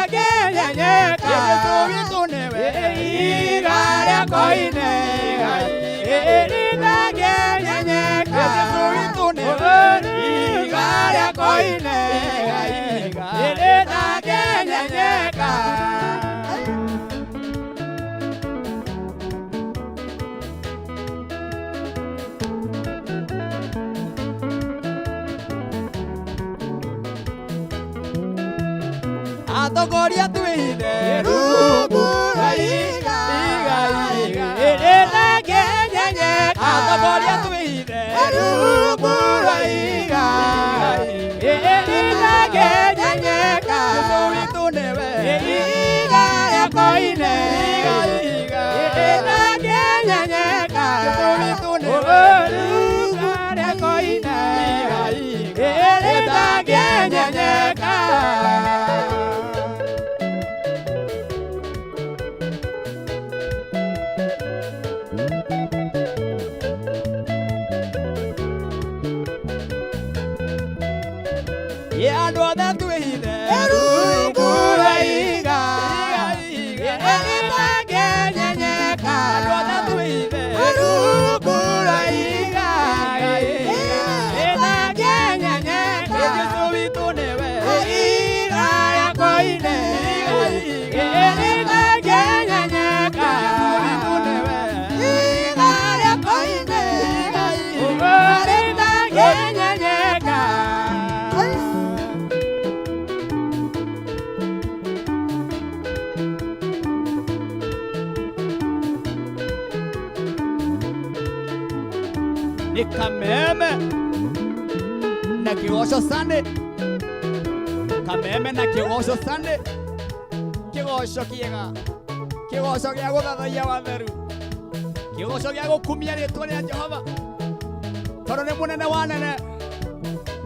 Ĩtangĩnyenyeka. Jesu witũ nĩwe Ihiga rĩa koine. Ĩtangĩnyenyeka. Jesu witũ nĩwe Ihiga rĩa koine. Ĩtangĩnyenyeka. Atongoria twĩhithe Rungu rwa ihiga ihiga Ĩtangĩnyenyeka. Atongoria twĩhithe Rungu rwa ihiga. Ĩtangĩnyenyeka. Jesu witũ nĩwe Ihiga rĩa koine. Ihiga Ĩtangĩnyenyeka. Jesu witũ nĩwe Ihiga rĩa koine. Ĩtangĩnyenyeka. Ye andũ othe twĩhithe Rungu rwa ihiga. Ihiga Ĩtangĩnyenyeka. Andũ othe twĩhithe Rungu rwa ihiga. Ĩtangĩnyenyeka. Jesu witũ nĩwe Ihiga rĩa koine. Ĩtangĩnyenyeka. Ihiga rĩa koine. Ĩtangĩnyenyeka. Nĩ kameme na kĩgoco Sunday kameme na kĩgoco Sunday kĩgoco kĩega kĩgoco gĩa gũthathaiya watheru kĩgoco gĩa gũkumia rĩtwa rĩa Jehova tondũ nĩ mũnene wa nene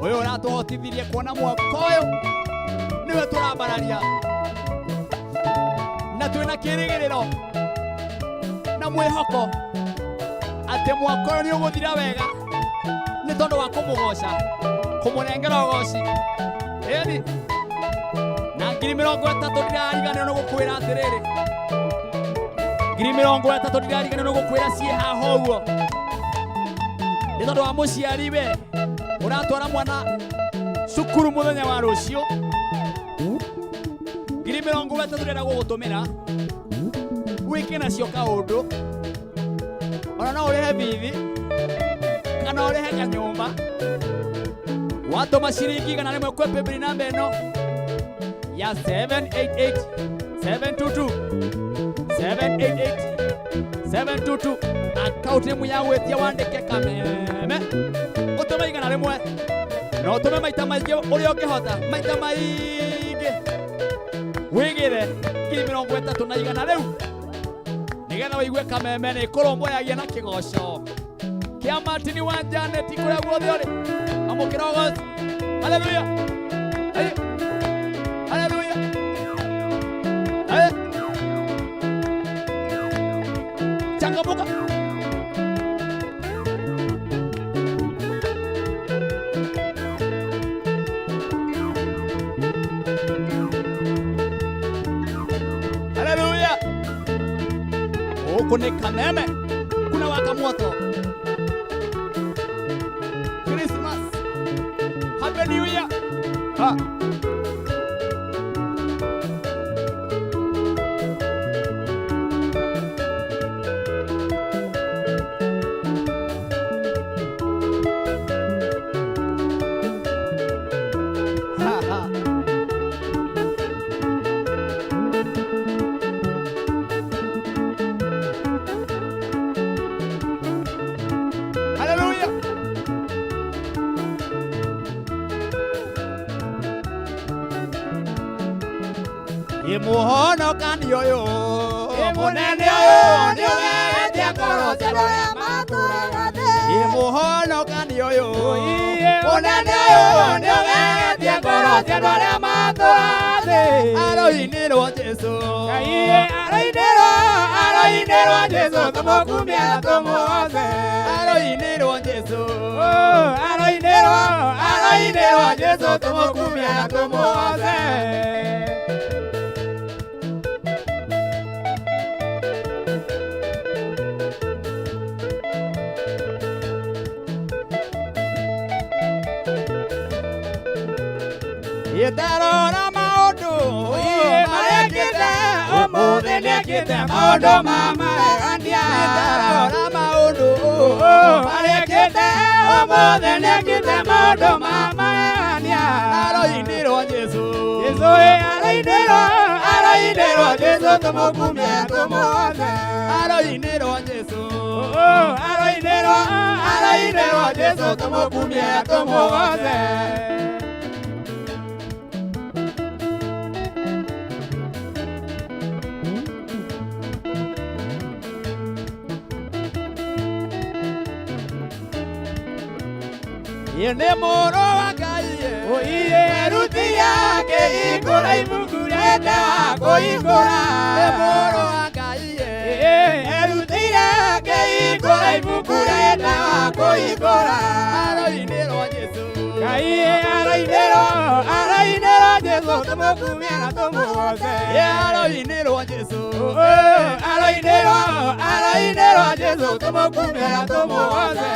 ũyũ ũratũhotithirie kuona mwaka ũyũ nĩwe tũrambararia na twĩna kĩrĩgĩrĩro na mwĩhoko atĩ mwaka ũyũ nĩ ũgũthira wega nĩ tondũ wa kũmũgoca kũmũnengera ũgoci ĩni na 30,000 ndirariganĩrwo nĩ gũkwĩra atĩrĩrĩ 30,000 ndirariganĩrwo nĩ gũkwĩra ciĩ haha ũguo nĩ tondũ wa mũciari we ũratwara mwana cukuru mũthenya wa rũciũ 30,000 ndĩrenda gũgũtũmĩra wĩke nacio kaũndũ ona no ũrĩhe bithi kana ũrĩhe kanyũmba watũma ciringi 100 kwĩ paybill namba ĩno ya 788 722 788 722 akaunti ĩmwe ya gwĩtia wandĩke kameme ũtũme 100 na ũtũme maita maingĩ ũrĩa ũngĩhota maita maingĩ wĩgĩre 30,100 rĩu nĩgetha wĩigue kameme nĩ kũrũmbũyagia na kĩgoco kĩa Martin wa Janet kũrĩa guothe ũrĩ amũkĩra ũgoci haleluya Hey. Haleluya Hey. Changamuka. Haleluya. Huku ni Kameme, kuna waka moto. Christmas. Happy New Year. Ha. Ha, ha. Haleluya. Ĩ mũhonokani ũyũ mũnene ũyũ nĩũgeretie ngoro cia andũ arĩa matũraga thĩ. Ĩ mũhonokani ũyũ Mũnene ũyũ nĩũgeretie ngoro cia andũ arĩa matũraga thĩ. Aroinĩrwo Jesũ. Aroinĩrwo, aroinĩrwo Jesũ, tũmũkumie na tũmũgoce. Aroinĩrwo Jesũ. Aroinĩrwo, aroinĩrwo Jesũ, tũmũkumie na tũmũgoce. Ĩtarora maũndũ Marekĩte ũmũthĩ nĩekĩte maũndũ ma magegania. Ĩtarora maũndũ Marekĩte ũmũthĩ nĩekĩte maũndũ ma magegania. Aroinĩrwo Jesũ. Jesũ ĩ aroinĩrwo, aroinĩrwo Jesũ tũmũkumie tũmũgoce. Aroinĩrwo Jesũ. Aroinĩrwo, aroinĩrwo Jesũ tũmũkumie tũmũgoce. Ĩ nĩ mũrũ wa Ngai. Oiye eruti yake ikũra ibuku rĩte wa kũhingũra. Nĩ mũrũ wa Ngai. Eruti yake ikũra ibuku rĩte wa kũhingũra. Aroinĩrwo Jesũ. Ngai aroinĩrwo, aroinĩrwo Jesũ tũmũkumie na tũmũgoce. Ĩ aroinĩrwo Jesũ. Aroinĩrwo, aroinĩrwo Jesũ tũmũkumie na tũmũgoce.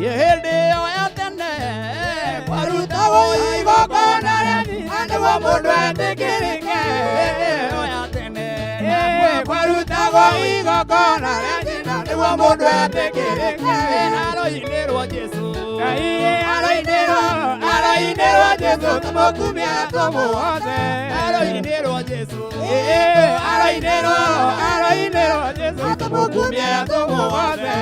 Ĩ hĩndĩ ĩyo ya tene Kwarutagwo igongona rĩa njino nĩguo mũndũ etĩkĩrĩke. Hĩndĩ ĩyo ya tene Kwarutagwo igongona rĩa njino nĩguo mũndũ etĩkĩrĩke. Aroinĩrwo Jesũ. Ngai aroinĩrwo, aroinĩrwo Jesũ tũmũkumie na tũmũgoce. Aroinĩrwo Jesũ. Aroinĩrwo, aroinĩrwo Jesũ tũmũkumie na tũmũgoce.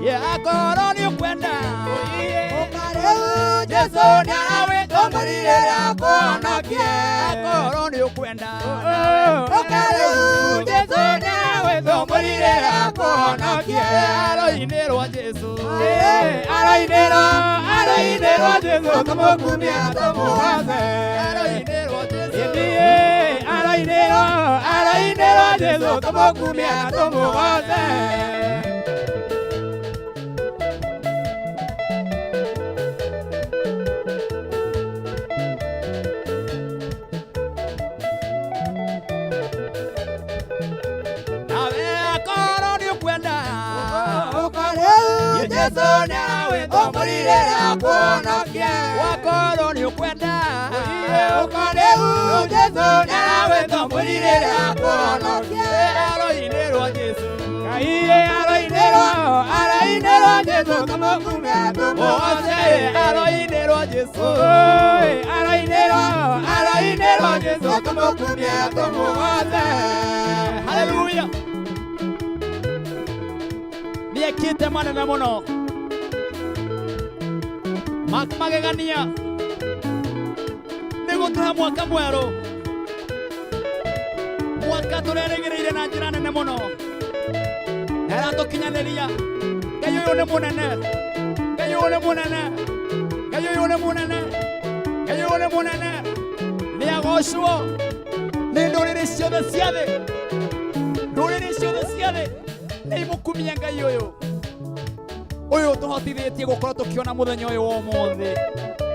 Ĩ akorwo nĩ ũkwenda Ũka rĩu Jesũ nĩarawĩtũmũrire akũhonokie. Akorwo nĩ ũkwenda Ũka rĩu Jesũ nĩarawĩtũmũrire akũhonokie. Aroinĩrwo Jesũ. Aroinĩrwo, aroinĩrwo Jesũ tũmũkumie na tũmũgoce. Aroinĩrwo Jesũ. Aroinĩrwo, aroinĩrwo Jesũ tũmũkumie na tũmũgoce. Nawe akorwo nĩ ũkwenda Ũka rĩu Jesũ nĩarawĩtũmũrire akũhonokie. Wakorwo nĩ ũkwenda Ũka rĩu Jesũ nĩarawĩtũmũrire akũhonokie. Aroinĩrwo Jesũ. Ngai aroinĩrwo, aroinĩrwo Jesũ tũmũkumie tũmũgoce. Aroinĩrwo Jesũ. Aroinĩrwo, aroinĩrwo Jesũ tũmũkumie tũmũgoce. Haleluya. Nĩekĩte manene mũno magegania nĩ gũtũhe mwaka mwerũ, mwaka tũrerĩgĩrĩire na njĩra nene mũno na ĩratũkinyanĩria. Ngai ũyũ nĩ mũnene, Ngai ũyũ nĩ mũnene, Ngai ũyũ nĩ mũnene, Ngai ũyũ nĩ mũnene. Nĩ agocwo nĩ ndũrĩrĩ ciothe cia thĩ, ndũrĩrĩ ciothe cia thĩ nĩ imũkumia Ngai ũyũ, ũyũ tũhotithĩtie gũkorwo tũkĩona mũthenya ũyũ wa ũmũthĩ.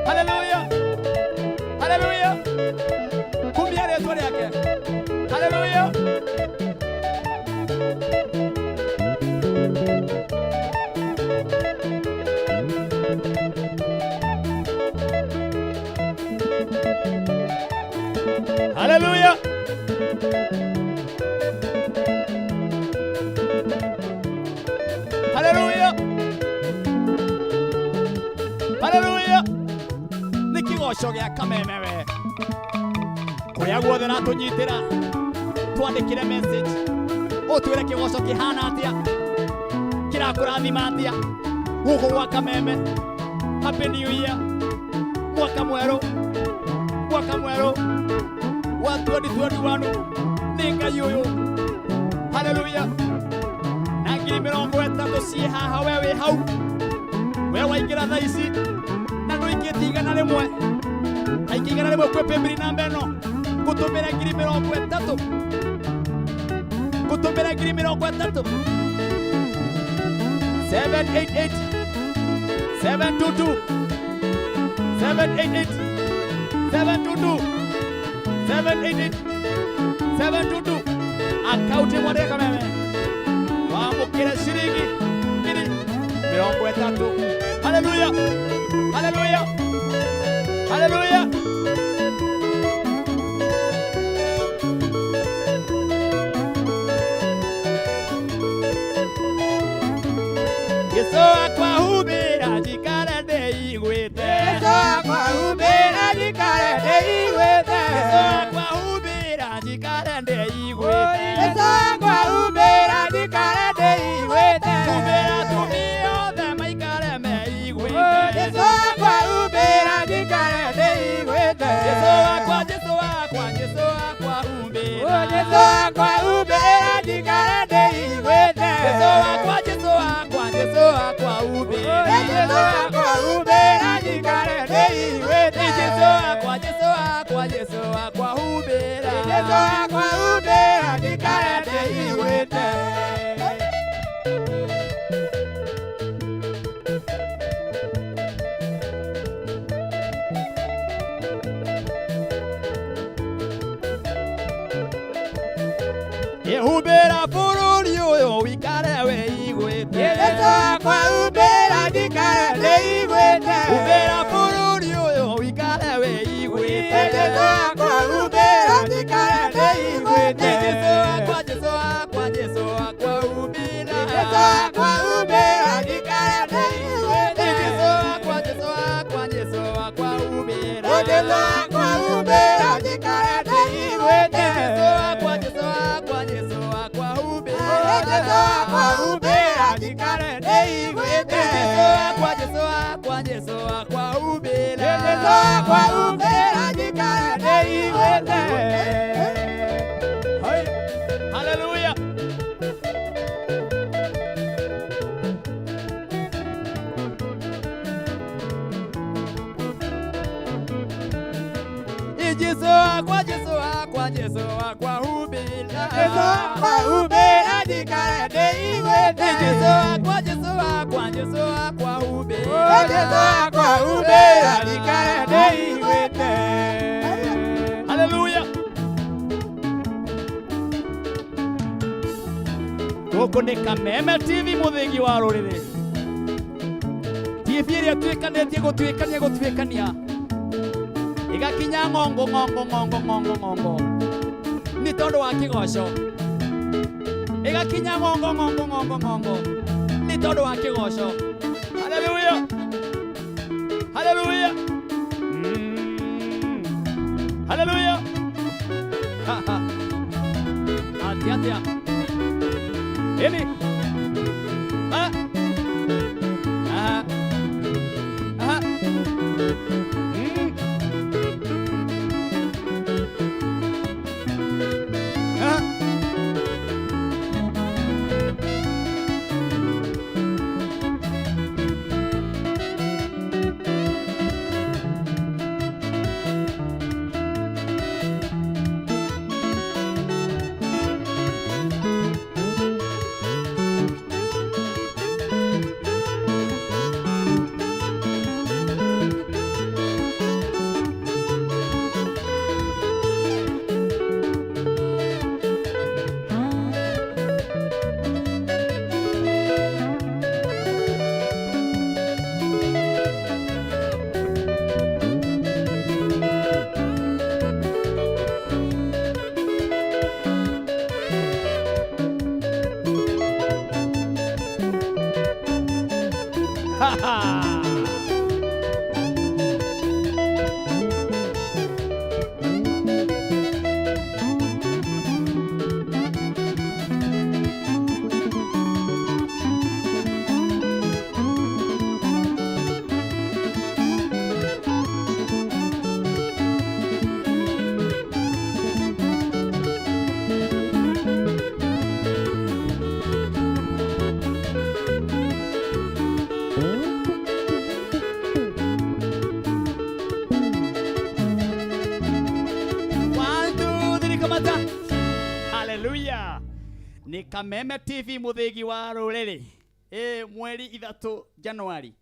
Haleluya, haleluya, kumia rĩtwa rĩake. Haleluya. Haleluya. Haleluya. Haleluya. Nĩ kĩgoco gĩa kameme we. Kũrĩa guothe ratũnyitĩra, twandĩkĩre message. Ũtwĩre kĩgoco kĩhana atĩa, kĩrakũrathima atĩa gũkũ gwa kameme. Happy New Year. Mwaka mwerũ, mwaka mwerũ wa 2021 nĩ Ngai ũyũ. Haleluya. Na 30,000 ciĩ haha, we wĩ hau, we waingĩra thaa ici na ndũikĩtie 100, aikia 100 kwĩ paybill namba ĩno. Ngũtũmĩre ngiri mĩrongo ĩtatũ. Ngũtũmĩre ngiri mĩrongo ĩtatũ. 788 722 788 722 788 722. Akaunti ĩmwe ndĩ Kameme, wamũkĩre ciringi ngiri mĩrongo ĩtatũ. Haleluya, haleluya, haleluya. Yesu akwa humbĩra njikare ndĩiguĩte. Yesu akwa humbĩra njikare ndĩiguĩte. Yesu akwa humbĩra njikare ndĩiguĩte. Yesu akwa humbĩra njikare ndĩiguĩte. Humbĩra atumia othe maikare meiguĩte. Yesu akwa humbĩra njikare ndĩiguĩte. Yesu akwa, Yesu akwa, Yesu akwa humbĩra. Yesu akwa humbĩra njikare ndĩiguĩte. Yesu akwa, Yesu akwa, Yesu akwa humbĩra. Yesu akwa humbĩra njikare ndĩiguĩte. Yesu akwa, Yesu akwa, Yesu akwa humbĩra. Yesu akwa humbĩra njikare ndĩiguĩte. Humbĩra bũrũri ũyũ wĩikare wĩiguĩte. Yesu akwa humbĩra njikare ndĩiguĩte. Humbĩra bũrũri ũyũ wĩikare wĩiguĩte. Yesu akwa humbĩra njikare ndĩiguĩte. Yesu akwa, Yesu akwa, Yesu akwa humbĩra. Yesu akwa humbĩra njikare ndĩiguĩte. Yesu akwa, Yesu akwa, Yesu akwa humbĩra. Yesu akwa humbĩra njikare ndĩiguĩte. Yesu akwa, Yesu akwa, Yesu akwa humbĩra. Yesu akwa humbĩra njikare ndĩiguĩte. Yesu akwa, Yesu akwa, Yesu akwa humbĩra. Yesu akwa humbĩra njikare ndĩiguĩte. Haleluya. Yesu akwa, Yesu akwa, Yesu akwa humbĩra. Yesu akwa humbĩra njikare ndĩiguĩte. Yesu akwa, Yesu akwa, Yesu akwa humbĩra. Yesu akwa humbĩra njikare ndĩiguĩte. Haleluya. Gũkũ nĩ Kameme TV, mũthingi wa rũrĩrĩ, TV ĩrĩa ĩtuĩkanĩtie gũtuĩkania gũtuĩkania ĩgakinya ng'ongo ng'ongo ng'ongo ng'ongo ng'ongo nĩ tondũ wa kĩgoco, ĩgakinya ng'ongo ng'ongo ng'ongo ng'ongo nĩ tondũ wa kĩgoco. Haleluya, haleluya. Haleluya. Ha, ha. Atĩa atĩa ĩni. Ah. Aha. Aha. Ah. Haleluya. Nĩ Kameme TV, mũthĩgi wa rũrĩrĩ. Ĩ mweri 3 Januari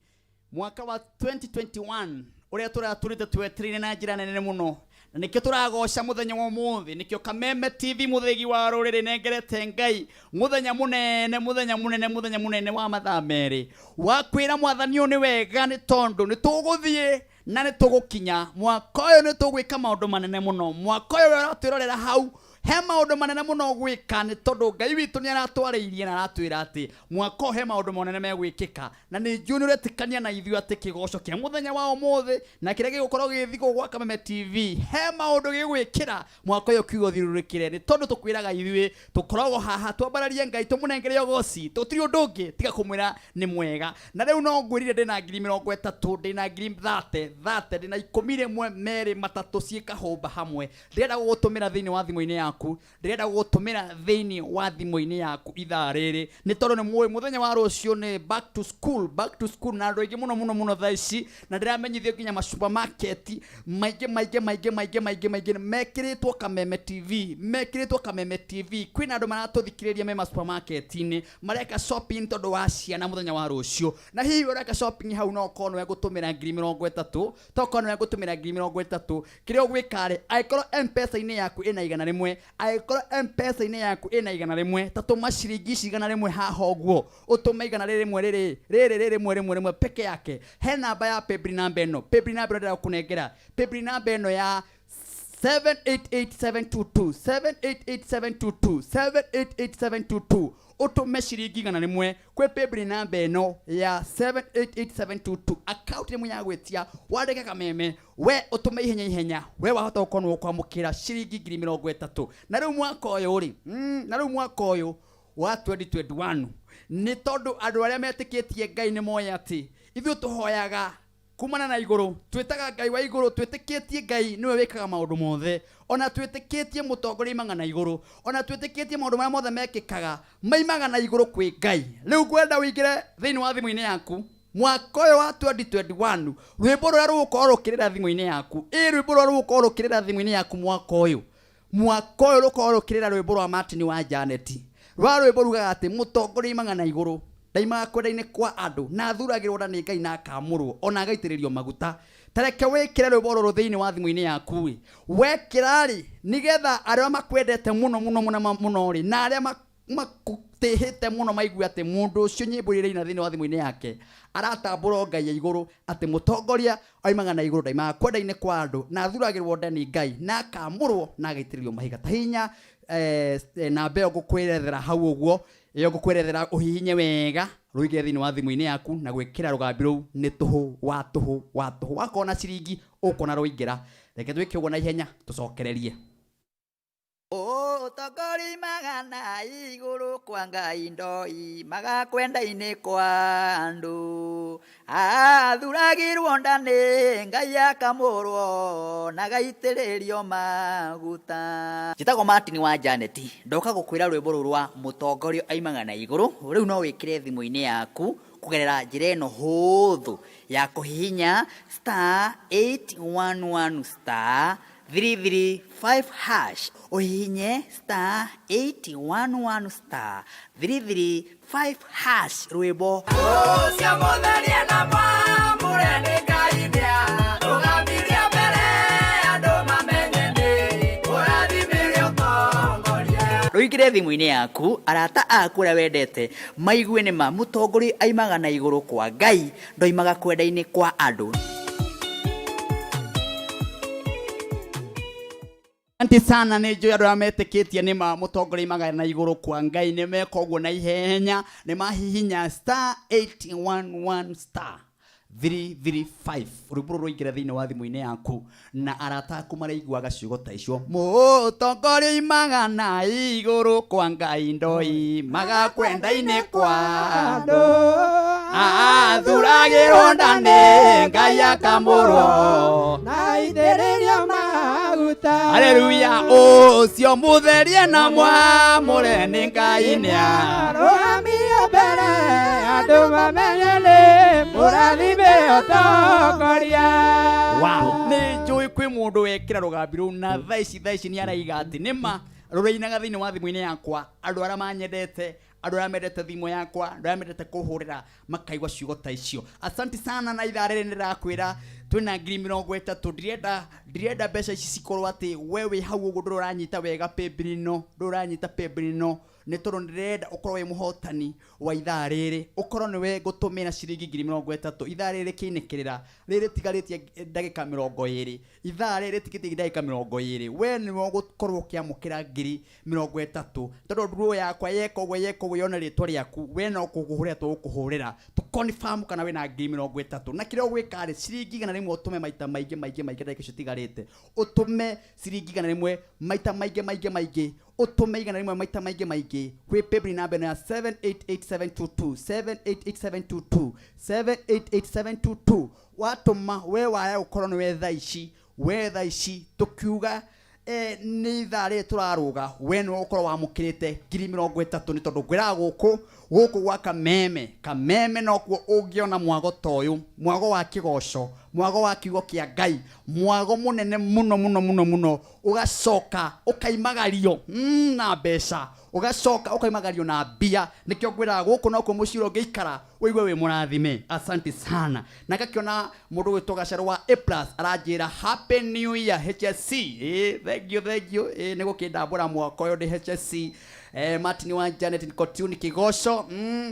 mwaka wa 2021, ũrĩa tũratũrĩte twetereire na njĩra nene mũno, na nĩkĩo tũragoca mũthenya wa ũmũthĩ. Nĩkĩo Kameme TV, mũthĩgi wa rũrĩrĩ, nengerete Ngai mũthenya mũnene, mũthenya mũnene, mũthenya mũnene wa mathaa 2 wa kwĩra Mwathani ũyũ nĩ wega, nĩ tondũ nĩ tũgũthiĩ na nĩ tũgũkinya. Mwaka ũyũ nĩ tũgwĩka maũndũ manene mũno. Mwaka ũyũ ũratwĩrorera hau, he maũndũ manene mũno gwĩka, nĩ tondũ Ngai witũ nĩ aratwarĩirie na aratwĩra atĩ mwaka ũyũ he maũndũ manene megwĩkĩka. Na nĩ njũĩ nĩ ũretĩkania na ithuĩ atĩ kĩgoco kĩa mũthenya wa ũmũthĩ na kĩrĩa gĩgũkorwo gĩgĩthikwo gwa Kameme TV, he maũndũ gĩgwĩkĩra mwaka ũyũ kiugo thiũrũrũkĩre, nĩ tondũ tũkwĩraga ithuĩ tũkoragwo haha twambararie Ngai, tũmũnengere ũgoci, tũtirĩ ũndũ ũngĩ tiga kũmwĩra nĩ mwega. Na rĩu no ngwĩrire ndĩna 30,000, ndĩna 30,000, ndĩna 11, 2, 3 ciĩ kahũmba hamwe. Ndĩrenda gũgũtũmĩra thĩinĩ wa thimũ-inĩ yaku, ndĩrenda gũgũtũmĩra thĩinĩ wa thimũ-inĩ yaku ithaa rĩrĩ, nĩ tondũ nĩ mũĩ mũthenya wa rũciũ nĩ back to school, back to school, na andũ aingĩ mũno mũno mũno thaa ici. Na ndĩramenyithio nginya ma supermarket maingĩ maingĩ maingĩ maingĩ maingĩ maingĩ mekĩrĩtwo Kameme TV, mekĩrĩtwo Kameme TV. Kwĩna andũ maratũthikĩrĩria me ma supermarket-inĩ mareka shopping tondũ wa ciana mũthenya wa rũciũ. Na hihi ũreka shopping hau, no ũkorwo nĩwe ngũtũmĩra 30,000, tokorwo nĩwe ngũtũmĩra 30,000. Kĩrĩa ũgwĩka rĩ, angĩkorwo M-Pesa-inĩ yaku ĩna 100, angĩkorwo M-Pesa-inĩ yaku ĩna 100, ta tũma ciringi ici 100 haha ũguo, ũtũme igana rĩrĩ rĩrĩ rĩrĩ rĩrĩ rĩmwe rĩmwe rĩmwe peke yake. He namba ya paybill namba ĩno, paybill namba ĩno ndĩrenda gũkũnengera, paybill namba ĩno ya 788722, 788722, 788722. Ũtũme ciringi 100 kwĩ paybill namba ĩno ya 788722, account ĩmwe ya gwĩtia, wandĩke Kameme. We ũtũme ihenya ihenya, we wahota gũkorwo nĩ ũkwamũkĩra ciringi 30,000. Na rĩu mwaka ũyũ rĩ, na rĩu mwaka ũyũ wa 2021, nĩ tondũ andũ arĩa metĩkĩtie Ngai nĩ moĩ atĩ ithuĩ tũhoyaga kumana na igũrũ, twĩtaga Ngai wa igũrũ, twĩtĩkĩtie Ngai nĩwe wĩkaga maũndũ mothe, ona twĩtĩkĩtie mũtongoria imaga na igũrũ, ona twĩtĩkĩtie maũndũ marĩa mothe mekĩkaga maimaga na igũrũ kwĩ Ngai. Rĩu ngwenda ũingĩre thĩinĩ wa thimũ-inĩ yaku mwaka ũyũ wa 2021, rwĩmbo rũrĩa rũgũkorwo rũkĩrĩra thimũ-inĩ yaku, ĩ rwĩmbo rũrĩa rũgũkorwo rũkĩrĩra thimũ-inĩ yaku mwaka ũyũ, mwaka ũyũ rũkorwo rũkĩrĩra rwĩmbo rwa Martin wa Janet, rwa rwĩmbo rugaga atĩ mũtongoria imaga na igũrũ, ndaimaga kwenda-inĩ kwa andũ, na athuragĩrwo nda nĩ Ngai na akamũrwo ona agaitĩrĩrio maguta. Tareke wĩkĩre rwĩmbo rũrũ thĩinĩ wa thimũ-inĩ yaku ĩ, wekĩra rĩ, nĩgetha arĩa makwendete mũno mũno mũno mũno rĩ, na arĩa makũtĩhĩte mũno maigue atĩ mũndũ ũcio nyĩmbo iria iraina thĩinĩ wa thimũ-inĩ yake aratambũra Ngai ya igũrũ, atĩ mũtongoria oimaga na igũrũ, ndaimaga kwenda-inĩ kwa andũ, na athuragĩrwo nda nĩ Ngai na akamũrwo na agaitĩrĩrio mahiga. Ta hinya namba ĩyo ngũkwĩrethera hau ũguo, ĩyo ngũkwĩrethera, ũhihinye wega rũingĩre thĩinĩ wa thimũ-inĩ yaku, na gwĩkĩra rũgambi rũu nĩ tũhũ wa tũhũ wa tũhũ. Wakorwo na ciringi ũkuona rũingĩra. Reke twĩke ũguo na ihenya, tũcokererie. Ũtongoria magana igũrũ kwa Ngai, ndoi magakwenda-inĩ kwa andũ, athuragirwo nda nĩ Ngai, akamũrwo na gaitĩrĩrio maguta. Njĩtagwo Martin wa Janet, ndoka gũkwĩra rwĩmbo rũrũ rwa mũtongoria aimaga na igũrũ rĩu no wĩkĩre thimũ-inĩ yaku kũgerera njĩra ĩno hũthũ ya kũhihinya *811 *335#. Ũhihinye *811 *335# rwĩmbo ũcio mũtherie na mwamũre nĩ Ngai nĩarũgamirie mbere andũ mamenye nĩ ũrathimire ũtongoria. Rũingĩre thimũ-inĩ yaku, arata aku arĩa wendete maigue nĩ ma mũtongoria aimaga na igũrũ kwa Ngai, ndoimaga kwenda-inĩ kwa andũ. Asante sana. Nĩ njũĩ andũ arĩa metĩkĩtie nĩ ma mũtongoria imaga na igũrũ kwa Ngai nĩ meka ũguo na ihenya, nĩ mahihinya *811 *335, rwĩmbo rũrũ rũingĩre thĩinĩ wa thimũ-inĩ yaku, na arata aku maraiguaga ciugo ta icio, mũtongoria imaga na igũrũ kwa Ngai, ndoi maga kwenda-inĩ kwa andũ, athuragĩrwo nda nĩ Ngai, akamũrwo na itĩrĩrio maguta. Haleluya. Ũcio mũtherie na mwamũre nĩ Ngai nĩa Rũgamio mbere andũ mamenye nĩ mũrathime ũtongoria. Wow, nĩ njũĩ kwĩ mũndũ wekĩra rũgambi rũu na thaa ici nĩ araiga atĩ nĩ ma. Rũrainaga thĩinĩ wa thimũ-inĩ yakwa, andũ arĩa manyendete, andũ arĩa mendete thimũ yakwa, andũ arĩa mendete kũhũrĩra makaigua ciugo ta icio. Asanti sana. Na ithaa rĩrĩ nĩndĩrakwĩra twĩna 30,000. Ndirenda mbeca ici cikorwo atĩ we wĩ hau ũguo ndũrĩ ũranyita wega paybill ĩno, ndũrĩ ũranyita paybill ĩno, nĩ tondũ ndĩrenda ũkorwo wĩ mũhotani wa ithaa rĩrĩ, ũkorwo nĩwe ngũtũmĩra ciringi 30,000 ithaa rĩrĩ rĩkĩinĩkĩrĩra, rĩrĩ rĩtigarĩtie ndagĩka 20. Ithaa rĩrĩ rĩtigĩtie ndagĩka 20, we nĩwe ũgũkorwo ũkĩamũkĩra 30,000, tondũ nduro yakwa yeka ũguo, yeka ũguo, yone rĩtwa rĩaku, we no kũkũhũrĩra tũgũkũhũrĩra tũ confirm kana wĩna 30,000. Na kĩrĩa ũgwĩka rĩ, ciringi 100 ũtũme maita maingĩ maingĩ maingĩ. Ndagĩka icio itigarĩte, ũtũme ciringi 100 maita maingĩ maingĩ maingĩ, ũtũme 100 maita maingĩ maingĩ kwĩ paybill namba ĩno ya 788722, 788722, 788722. Watũma, we waya gũkorwo nĩwe thaa ici, we thaa ici tũkiuga nĩ ithaa rĩrĩ tũrarũga, we nĩwe ũkorwo wamũkĩrĩte 30,000, nĩ tondũ ngwĩraga gũkũ gũkũ gwa Kameme, Kameme nokuo ũngĩona mwago ta ũyũ, mwago wa kĩgoco, mwago wa kiugo kĩa Ngai, mwago mũnene mũno mũno mũno mũno, ũgacoka ũkaimagario na mbeca, ũgacoka ũkaimagario na mbia. Nĩkĩo ngwĩraga gũkũ nokuo mũciĩ ũrĩa ũngĩikara ũigue wĩ mũrathime. Asante sana. Na ngakĩona mũndũ gwĩtwo Gacerũ wa A plus aranjĩra happy new year HSC. Thank you, thank you. Nĩ gũkĩndambũra mwaka ũyũ ndĩ HSC. Martin wa Janet Kotuni Kigoco,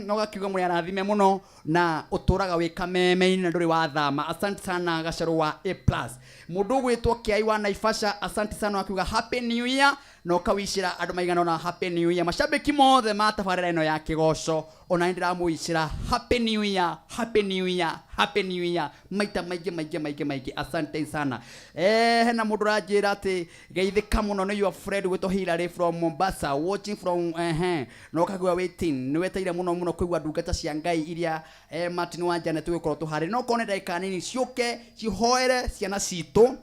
no gakiuga mũrĩ arathime mũno na ũtũraga wĩ Kameme-inĩ na ndũrĩ wathama. Asante sana Gacerũ wa A plus. Mũndũ ũgwĩtwo Kĩai wa Naivasha, asante sana, akiuga happy new year, na ũkawicĩra andũ maigana ũna happy new year. Macambĩki mothe ma tabarĩra ĩno ya kĩgoco, ona nĩ ndĩramũwicĩra happy new year, happy new year, happy new year maita maingĩ maingĩ maingĩ maingĩ. Asante sana. Hena mũndũ ũranjĩra atĩ geithĩka mũno, nĩ your friend gwĩtwo Hilary from Mombasa, watching from na ũkagua waiting, nĩ weteire mũno mũno kũigua ndungata cia Ngai iria Martin wa Janet tũgĩkorwo tũharĩ no korwo nĩ ndagĩka nini ciũke cihoere ciana citũ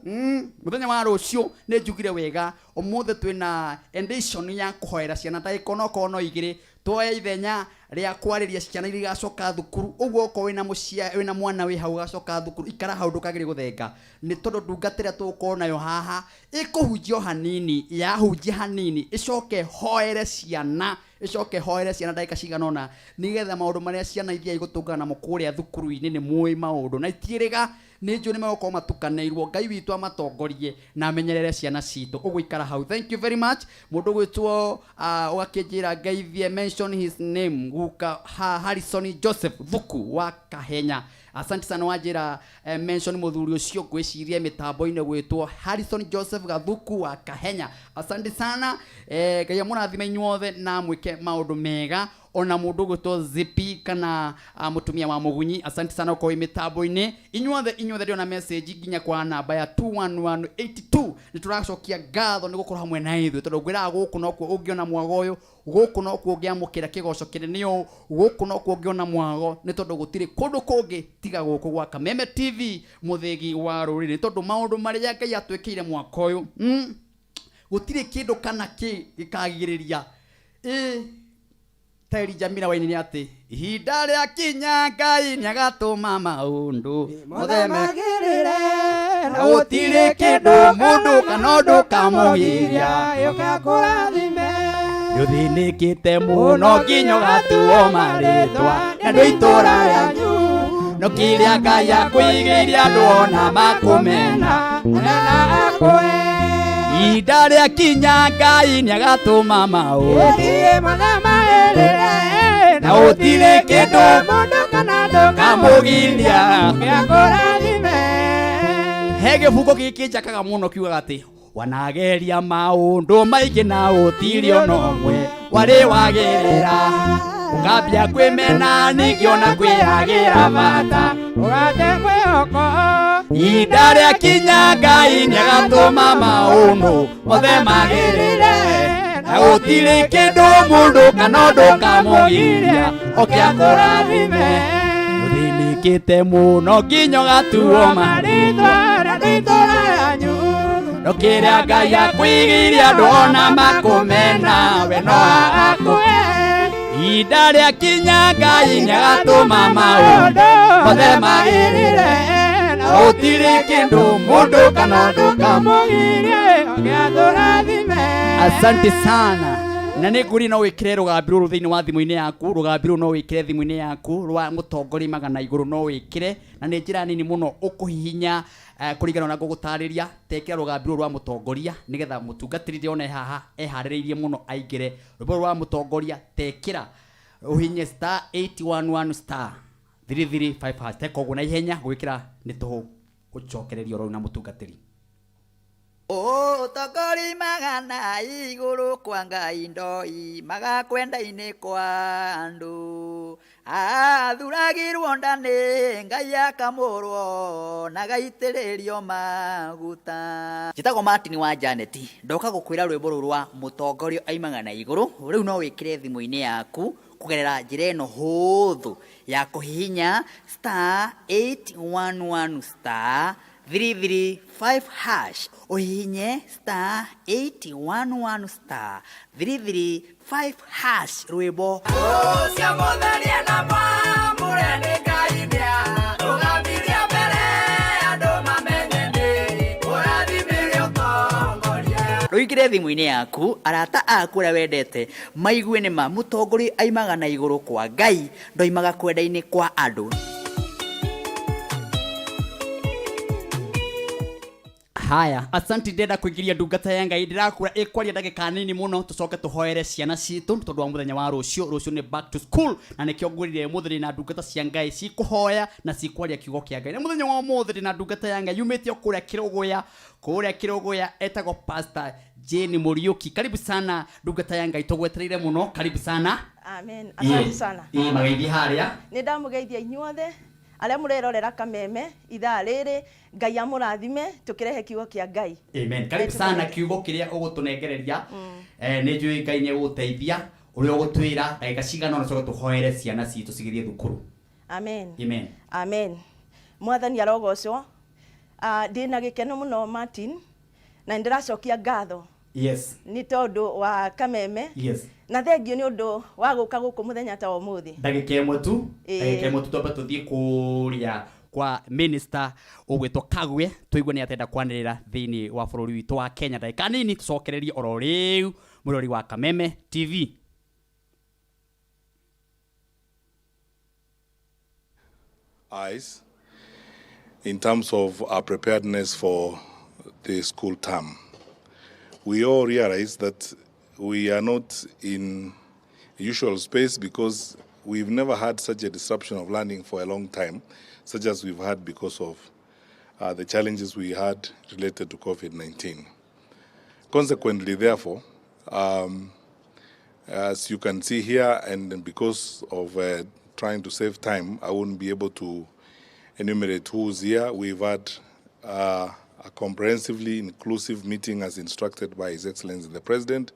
mũthenya wa rũciũ. Nĩ njugire wega ũmũthĩ twĩna edition ya kũhoera ciana, ndagĩka onokorwo no igĩrĩ, tuoe ithenya rĩa kwarĩria ciana iria igacoka thukuru. Ũguo okorwo wĩna mũcia, wĩna mwana wĩ hau ũgacoka thukuru, ikara hau, ndũkagĩrie gũthenga, nĩ tondũ ndungata ĩrĩa tũgũkorwo nayo haha ĩkũhunjia o hanini, yahunjia hanini ĩcoke hoere ciana, ĩcoke hoere ciana ndagĩka cigana ũna, nĩgetha maũndũ marĩa ciana ithiaga igũtũngana namo kũrĩa thukuru-inĩ, nĩ mũĩ maũndũ na itiĩrĩga, nĩ njũĩ nĩ megũkorwo matukanĩirwo. Ngai witũ amatongorie na amenyerere ciana citũ. Ũguo ikara hau. Thank you very much. Mũndũ gwĩtwo ũgakĩnjĩra ngeithie, mention his name, guka ha, Harrison Joseph Thuku wa Kahenya. Asante sana. Wanjĩra mention mũthuri ũcio, ngwĩciria mĩtambo-inĩ gwĩtwo Harrison Joseph Gathuku wa Kahenya. Asante sana. Ngai amũrathime inyuothe na mwĩke maũndũ mega. Ona mũndũ ũgwĩtwo Zipi kana mũtumia wa Mũgunyi, asante sana ũkorwo wĩ mĩtambo-inĩ. Inyuothe, inyuothe, ndĩrona message nginya kwa namba ya 21182. Nĩ tũracokia ngatho nĩ gũkorwo hamwe na ithuĩ, tondũ ngwĩraga gũkũ nokuo ũngĩona mwago ũyũ, gũkũ nokuo ũngĩamũkĩra kĩgoco kĩnene ũũ, gũkũ nokuo ũngĩona mwago, nĩ tondũ gũtirĩ kũndũ kũngĩ tiga gũkũ gwa Kameme TV, mũthĩgi wa rũrĩrĩ, nĩ tondũ maũndũ marĩa Ngai atwĩkĩire mwaka ũyũ, gũtirĩ kĩndũ kana kĩ gĩkagirĩrĩria. Ĩ ta Jamila wainire atĩ ihinda rĩa kinya Ngai nĩagatũma maũndũ mothe magĩrĩre, na gũtirĩ kĩndũ mũndũ kana ũndũ kamũgiria. Yũka kũrathime. Nĩũthĩnĩkĩte mũno nginya ũgatuo marĩtwa na andũ itũra rĩanyu, no kĩrĩa Ngai akũigĩire andũ ona makũmena na akũe. Ihinda rĩa kinya Ngai nĩagatũma maũndũ Ĩthiĩ mothe magĩrĩre, na gũtirĩ kĩndũ mũndũ kana ũndũ kamũgiria gĩakũrathime. He gĩbungo gĩkĩ njakaga mũno kiugaga atĩ wanageria maũndũ maingĩ na gũtirĩ ona ũmwe warĩ wagĩrĩra, ũkambia kwĩmena ningĩ ona kwĩyagĩra bata, ũgate mwĩhoko. Ihinda rĩa kinya Ngai nĩagatũma maũndũ mothe magĩrĩre, na gũtirĩ kĩndũ mũndũ kana ũndũ kamũgiria oke akũrathime. Ũthĩnĩkĩte mũno nginya ũgatuo marĩtwa na itũra rĩanyu, no kĩrĩa Ngai akũigĩire andũ ona makũmena we no akũhe. Ihinda rĩa kinya Ngai nĩagatũma maũndũ mothe magĩrĩre, na Gũtirĩ kĩndũ mũndũ kana ndũkamũgirie gĩatũrathime. Asante sana. Na nä ngå no wä kä re rå gambi rå rå thä inä wa thimå-inä yaku, rå gambi rå no wä kä re thimå-inä yaku rwa må tongoria magana igå rå no wä kä re, na nä njä ra nini må no å kå hihinya kå ringana na ngå gå tarä ria. Tekä ra rå gambi rå rwa må tongoria nä getha må tungatä ri one haha eharä rä irie må no aingä re rwä rwa må tongoria. Tekä å hinye star 811 star 335 hash. Teka å guo na ihenya, gwä kä ra nä tå hå gå cokereria oro na må tungatä ri. Ũtongori magana igũrũ kwa Ngai ndoi magakwenda-inĩ kwa andũ, athuragirwo nda nĩ Ngai akamũrwo na gaitĩrĩrio maguta. Njĩtagwo Martin wa Janet, ndoka gũkwĩra rwĩmbo rũrũ rwa mũtongoria aimaga na igũrũ rĩu no wĩkĩre thimũ-inĩ yaku kũgerera njĩra ĩno hũthũ ya kũhihinya star 811 star 335 hash. Ũhihinye star 811 star 335 hash rwĩmbo ũcio mũtherie na mwamũre nĩ Ngai nĩarũgamirie mbere andũ mamenye nĩ ũrathimire ũtongoria. Rũingĩre thimũ-inĩ yaku, arata aku arĩa wendete maigue nĩ ma mũtongoria aimaga na igũrũ kwa Ngai, ndoimaga kwenda-inĩ kwa andũ. Haya, asante. Ndĩrenda kũingĩria ndungata ya Ngai, ndĩrakura ĩkwaria ndagĩka nini mũno, tũcoke tũhoere ciana citũ tondũ wa mũthenya wa rũciũ. Rũciũ nĩ back to school, na nĩkĩo ngwĩrire mũthĩ ndĩ na ndungata cia Ngai cikũhoya na cikwaria kiugo kĩa Ngai. Na mũthenya wa ũmũthĩ ndĩ na ndungata ya Ngai yumĩte o kũrĩa Kĩrũgũya, kũrĩa Kĩrũgũya, etagwo Pastor Jane Mũriũki. Karibu sana ndungata ya Ngai, tũgwetereire mũno, karibu sana. Amen. Asante sana. Ĩ mageithie harĩa. Nĩ ndamũgeithia inyuothe arĩa mũrerorera Kameme ithaa rĩrĩ. Ngai amũrathime tũkĩrehe kiugo kĩa Ngai. Amen. Karibu sana. Kiugo kiria ũgũtũnengereria, nĩ njũĩ Ngai nĩ egũgũteithia ũrĩa ũgũtwĩra ndagĩka cigana ũna, coke tũhoere ciana citũ cigĩthiĩ thukuru. Amen. Amen. Amen. Mwathani arogocwo. Ndĩ na gĩkeno mũno Martin, na nĩ ndĩracokia ngatho nĩ tondũ wa Kameme na thengio nĩ ũndũ wa gũka gũkũ mũthenya ta wa ũmũthĩ. Ndagĩka ĩmwe tu. Ĩĩ. Ndagĩka ĩmwe tu, twambe tũthiĩ kũrĩa kwa minister ũgwĩtwo Kagwe, tũigue nĩ atenda kwanĩrĩra thĩinĩ wa bũrũri witũ wa Kenya. Ndagĩka nini tũcokererie oro rĩu, mũrori wa Kameme TV. Eyes in terms of our preparedness for the school term. We all realize that we are not in usual space because we've never had such a disruption of learning for a long time, such as we've had because of the challenges we had related to COVID 19. Consequently, therefore, as you can see here, and because of trying to save time, I wouldn't be able to enumerate who's here. We've had a comprehensively inclusive meeting as instructed by His Excellency the President,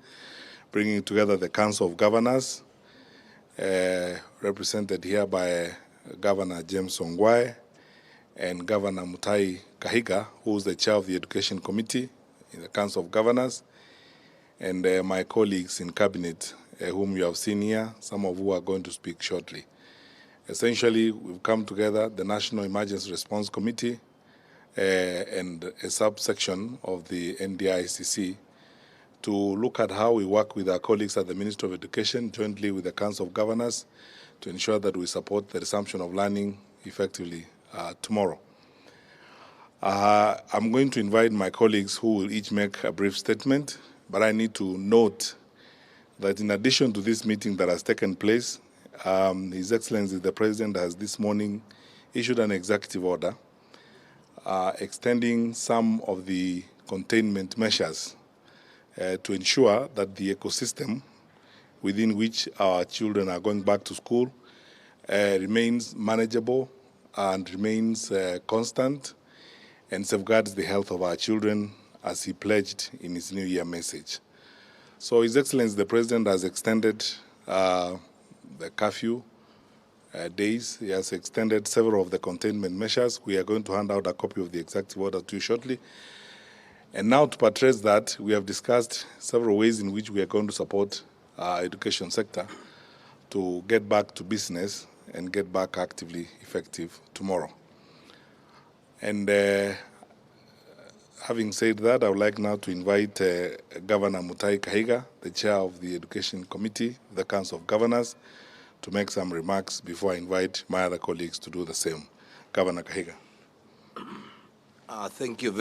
bringing together the Council of Governors, represented here by Governor James Ongwae and Governor Mutahi Kahiga, who is the chair of the Education Committee in the Council of Governors, and my colleagues in cabinet, whom you have seen here, some of who are going to speak shortly. Essentially, we've come together, the National Emergency Response Committee and a subsection of the NDICC, to look at how we work with our colleagues at the Ministry of Education, jointly with the Council of Governors, to ensure that we support the resumption of learning effectively tomorrow. I'm going to invite my colleagues who will each make a brief statement, but I need to note that in addition to this meeting that has taken place, His Excellency the President has this morning issued an executive order extending some of the containment measures to ensure that the ecosystem within which our children are going back to school remains manageable and remains constant and safeguards the health of our children as he pledged in his New Year message. So His Excellency the President has extended the curfew days. He has extended several of the containment measures. We are going to hand out a copy of the executive order to you shortly. And now to buttress that, we have discussed several ways in which we are going to support our education sector to get back to business and get back actively effective tomorrow. And having said that, I would like now to invite Governor Mutahi Kahiga, the chair of the Education Committee, the Council of Governors, to make some remarks before I invite my other colleagues to do the same. Governor Kahiga. Thank you.